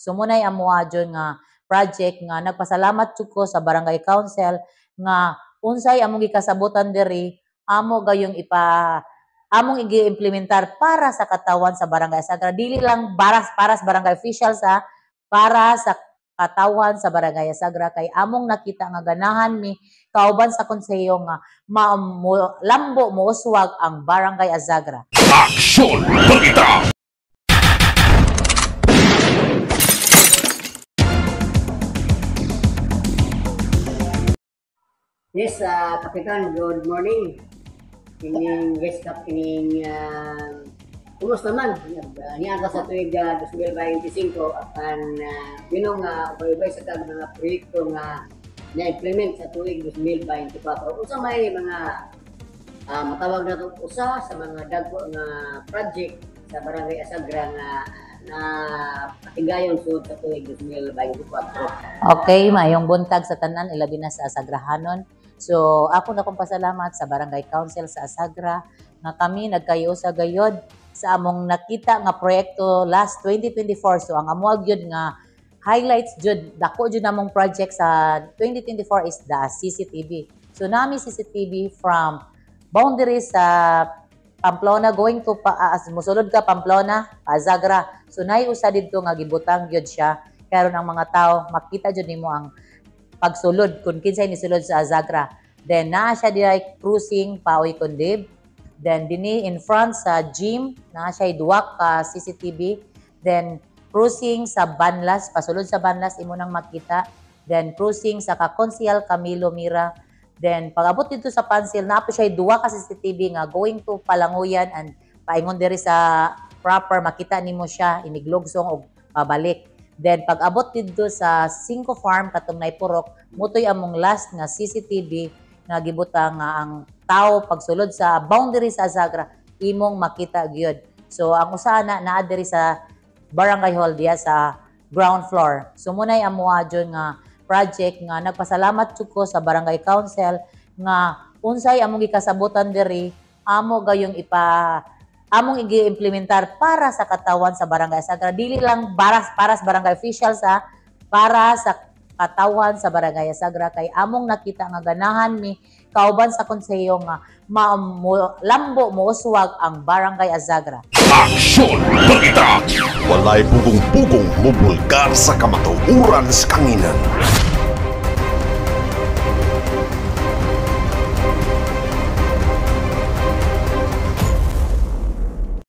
So munay amoa jud nga project nga nagpasalamat jud ko sa Barangay Council nga unsay among gikasabutan diri amo gayong ipa among igi-implementar para sa katawan sa Barangay Azagra, dili lang para sa barangay officials ha, para sa katawan sa Barangay Azagra kay among nakita nga ganahan mi kauban sa konseyo nga lambo mouswag ang Barangay Azagra. Aksyon Balita! Yes, Kapitan, good morning. Kining guest cup kining kumusta man niya sa tuig 2025 apan binong ubay-ubay sa kag mga proyekto nga na-implement sa tuig 2024. Unsa may mga matawag nato usa sa mga dagko nga project sa Barangay Azagra nga na patigayon sud sa tuig 2024? Okay, maayong buntag sa tanan, ilabi na sa Azagrahanon. So, ako na kong pasalamat sa Barangay Council sa Azagra nga kami nagkayusa gayod sa among nakita nga proyekto last 2024. So, ang amo gyud nga highlights jud, dako jud namong project sa 2024 is the CCTV. So, nami CCTV from boundaries sa Pamplona going to musulod ka Pamplona, Azagra. So, nay usa didto nga gibutang gyud siya karon ang mga tao makita jud nimo ang pagsulod kung kinsay nisulod sa Azagra. Then naa siya diay cruising paoy kondib. Then dinhi in front sa gym naa siya duwa ka CCTV. Then cruising sa Banlas, pasulod sa Banlas imo nang makita. Then cruising sa Kakonsihal Camilo Mira. Then pag-abot dito sa Pansil, naa po siya duwa ka CCTV nga going to Palanguyan and paingon diri sa proper makita nimo siya iniglugsong og pabalik. Then pag-abot didto sa Cinco Farm katong Purok, mutoy among last nga CCTV nga gibutang nga ang tao pagsulod sa boundary sa Azagra imong makita gyud. So ang usa na naa diri sa Barangay Hall diya sa ground floor. So munay amoa jud nga project nga nagpasalamat jud ko sa Barangay Council nga unsay among gikasabutan diri amo gayong ipa among igi-implementar para sa katawan sa Barangay Azagra, dili lang para sa barangay officials ha, para sa katawan sa Barangay Azagra kay among nakita nga ganahan mi kauban sa konseyo nga lambo mouswag ang Barangay Azagra. Aksyon Balita! Walay pugong-pugong mubulgar sa kamatuoran sa kanginan.